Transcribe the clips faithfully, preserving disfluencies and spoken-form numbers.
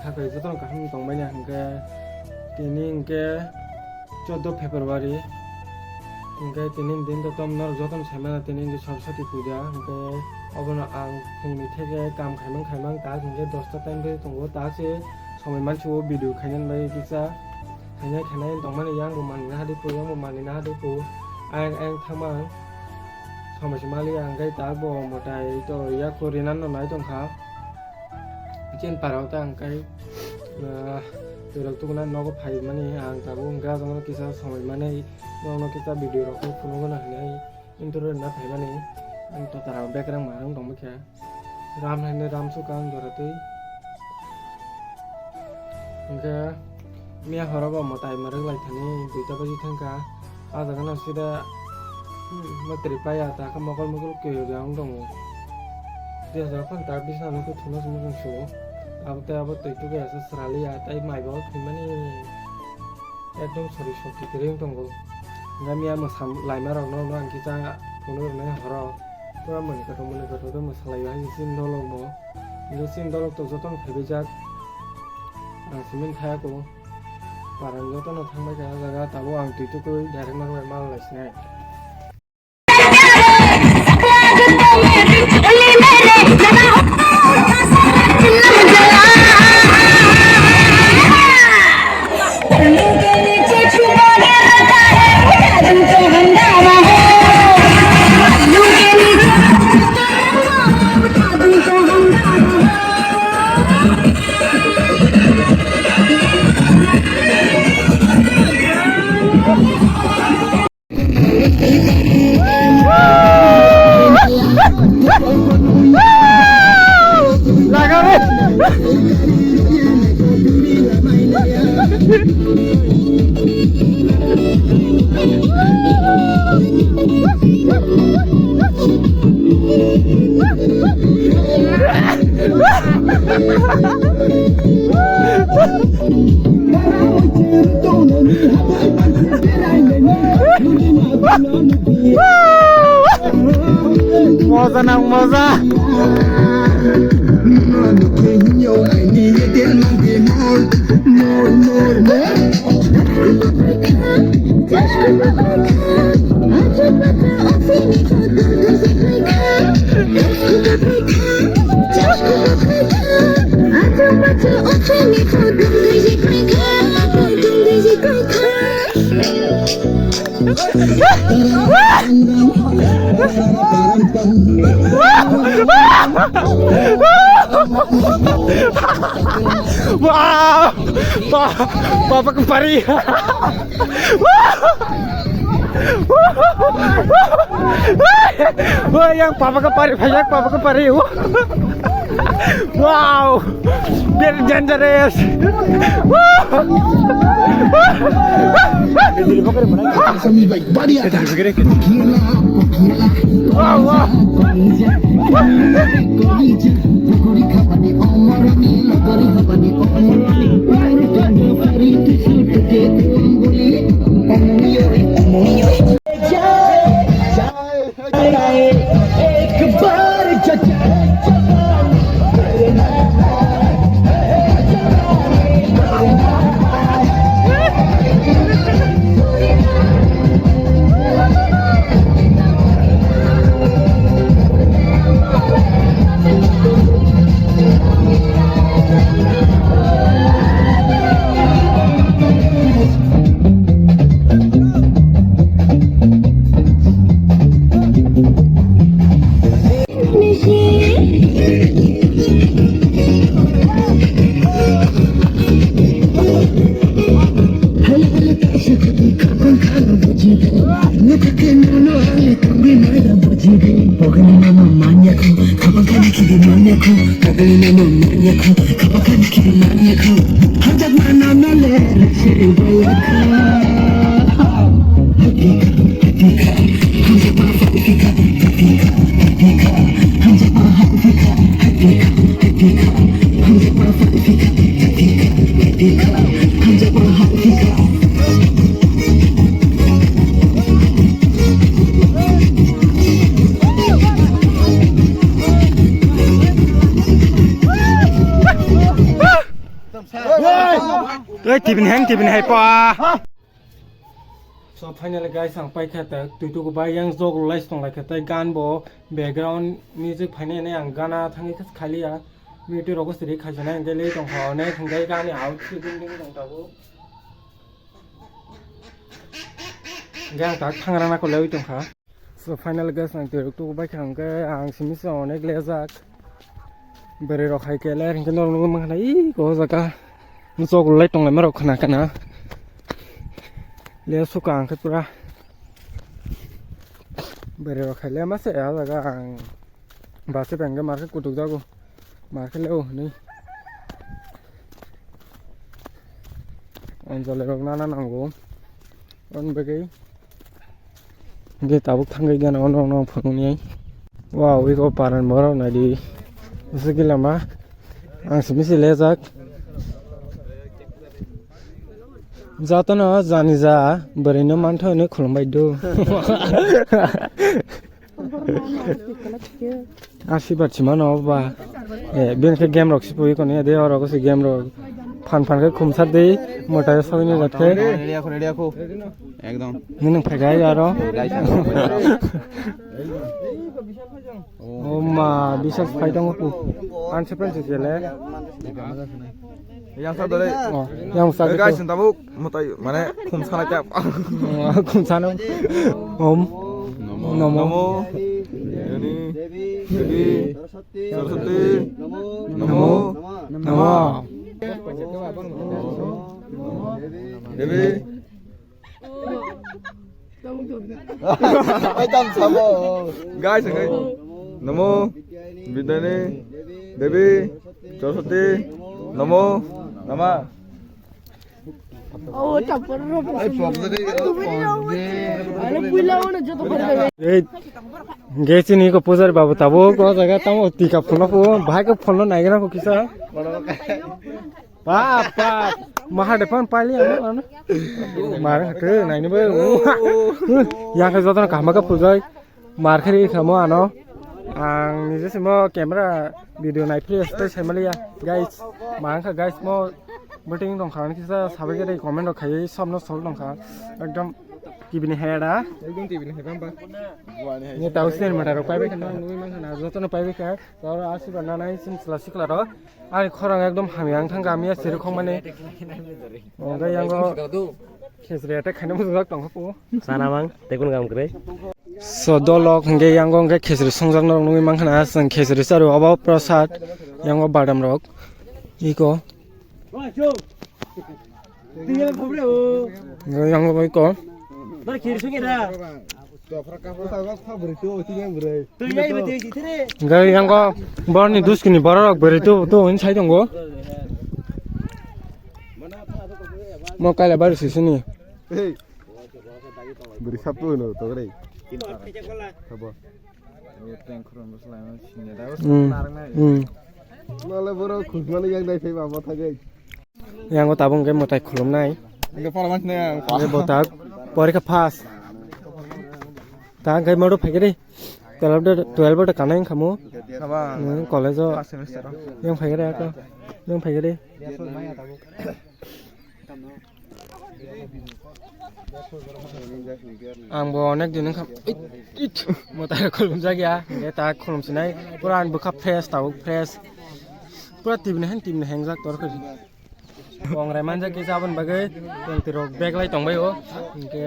Hapai jotono kaham tongmani hwnkhe tini hwnkhe choudo February hwnkhe tini din to tom norok jotono saimano tini hwnkhe Saraswati puja hwnkhe obono ang phungni theke kam khaimang khaimang tak hwnkhe dosta time bai tongo tak se somoi mansi o video khainani bai kisa khainai khainai tongmani yang bo manina hadi po yang bo manina hadi po ayang ayang thangmang somoi se mali ang khe tak bo motai to yaku rinano nai tongkha. Chini para o ta ang kai, ah, twi rok tukuna nogo phai mani ang tabuk hwnkhe ajang no kisa somoi mani nono kisa video rok khe phunuk gana hinwi intro rwna phai mani ang totara background ma rwng tong bwkha ram haino ram sukha ang jora twi hwnkhe. Miya horo bo mwtai mwrwk lai thani duita baji thangkha. Ah jaga no sida, hmm, mwtwrwi paiya ta khe mokol mokol kwi rwgwi ang tongo. Dui hajar phano ta bisna nukwi thungna se muchung sugo. Abo tei abo twi tubui asa sraliya tei mai bo thwimani ekdom sori sokti kwrwi wng tongo. Hwnkhe miya mwsam laima rokno no ang kisa phunuk rwnai horo. Pura mani kotor mani kotor khe mwsalaio hai chini dolok bo. Hwnkhe chini dolok to jotono phaibaijak. Ang simi thayako. Parang jotono thangbai kha o jaga, tabuk ang twi tukui direct norok bai mal lai sinai. Moja nang moja. Wah, pa, papa kepari. Wah, yang papa kepari, banyak papa kepari. Wow, very dangerous. Wow, wow. Hey, tibini hai, tibini hai pa. So finally guys, ang paikha ta twi tuku bai yang jog lai tong lai kha tai gan bo background music phainai nai ang gana thangwi kha khaliya. Video rogo siri khaijana hingke le tong kha onek hingke gani out shooting ding tong tabuk. Hingke ang tak thangrana kole oi tong kha. So finally guys, ang twi tuku bai kha hingke ang simi se onek lejak. Bwrwi rok hai kele hingke norok nugwi mankha iko jaga. Jog lai tong lai ma rok khna khna. Le suka ang khe pura. Bwrwi rok hai le ma se a jaga ang. Bus se bengke market kutuk jago. Market le o hwnwi. Anjali rok nana nango. On bagwi. Hingke tabuk thangwi gana ono ono phunuknwi. Wow, iko paran borok naidi. Bwswk gila ma. Ang simi se lejak. Jotono jani ja, bwrwino manthoino khulumbai do. Asirwad simano ba. Eh, bini khe game rok sipui kono de oro se game rok. Phan phan khe khumsar de motai sogini jat khe. Ready ako, ready ako. Ekdom. Nini phai gai aro. Guys, ako. Oh ma, bisal phai dong ku. An se pen se le. Yang sa dole. Oh, yang sa. Eh, guys, tabuk. Mutai, mane, khumsana kya? Oh, khumsana. Om. Namo. Namo. Namo. Yani. Devi. Devi. Saraswati. Namo. Namo. Namo. Devi. Guys, guys. Namo. Vidyani. Devi. Saraswati. Namo. Nama. Oh, chapar ro. Ai, pok jaga, pok jaga. Are puila wana joto khorbe. Ei, gechini ko pujari babu tabuk o jaga tamo tika phunukgo, bahai khe phone no naigra kho kisa. Pap, pap. Maha de pan pali ano, ano. Mar hate naini bo. Yang khe joto kaham khe phunujai. Mar khe ri khamo ano. Ang nije simo camera video nai phri este semaliya. Guys, ma ang kha guys mo meeting tong kha kisa sabai khe comment rok khai somno sol tong kha. Ekdom tibini hera. Ekdom tibini hera ba. Ni tau sen mata rok pai bai kha nang nui man kha na joto no pai bai kha. Tau asi ba nanai sin sila sikla ro. Ani khorang ekdom hamya ang thang gamya siri khong mani. Oga yango. Khesri attack khaina mujak tong kha po. Sana mang, tekun gam kre. So dolok hingke yango hingke khesri songjak norok nugui mankha na, chwng khesri charo obo prosad yango badam rok iko. Yango bai ko. Hingke yango borni duskini borok rok bwrwi tu tu hwn sai tongo. Mo kaila bari sisini. Bwrwi sap tu hwno to gre. Sabo. Hmm. Hmm. Nale borok khujmani yang dai phai ba mo thagwi. Yango tabung ke mwtai khulumnai. Hingke pora manchina. Hingke botak porikha pass. Ta hingke modo phaikhe de. Twelve de, twelve de kanai wngkha mo. Saba. Hmm, college o. First semester o. Yang phaikhe de ako. Yang phaikhe de. Ang bo onek din wngkha. It, it. Mwtai khulumjak ya. Hingke ta khulumsinai. Pura ang bwkha fresh, tabuk fresh. Pura tibini hen, tibini hengjak tor khe. Kongrai manjak kisa aboni bagwi tongtwi rok bag lai tongbai o. Hingke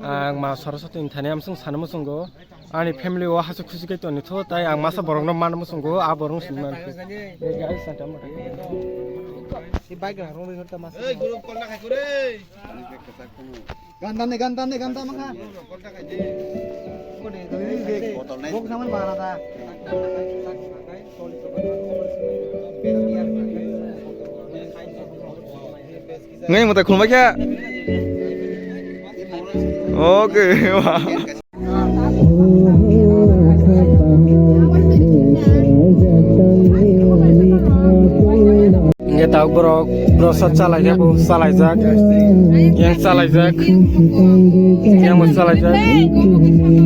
ang ma Saraswati ni thani amsong sana muchungo. Ani family o hasu khusi kai toni tho, tai ang masa borok no man muchungo, a borok sini man. Guys, santa mo. Si bike rang rong rong ta mas. Gandan ne, gandan ne, gandan mangha. Bok saman bana ta. Ngai mo ta khulmai kha. Okay, wah. Hingke tabuk borok prosad chalaijak, bo chalaijak, yang chalaijak, yang bo chalaijak,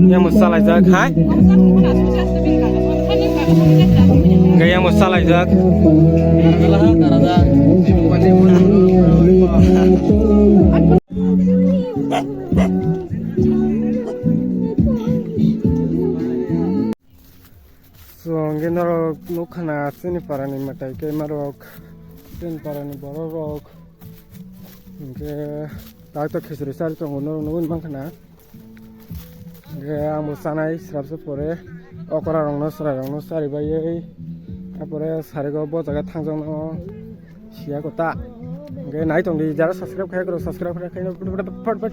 yang bo chalaijak, hai? Hingke yang bo salaijak. So, hingke norok nukha na chini parani mwtai khe marok, chini parani borok rok. Hingke tak to khichuri chari tongo norok nugwi mankha na. Hingke ang bo chanai srapsa pore okra rokno chwrai rokno chari baiwi. Apore sarigo bo jaga thangjakno siya kota. Hingke nai tongdi jara subscribe khai koro subscribe khai khai phat phat.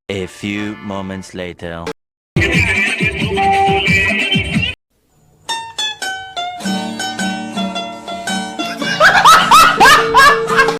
A few moments later.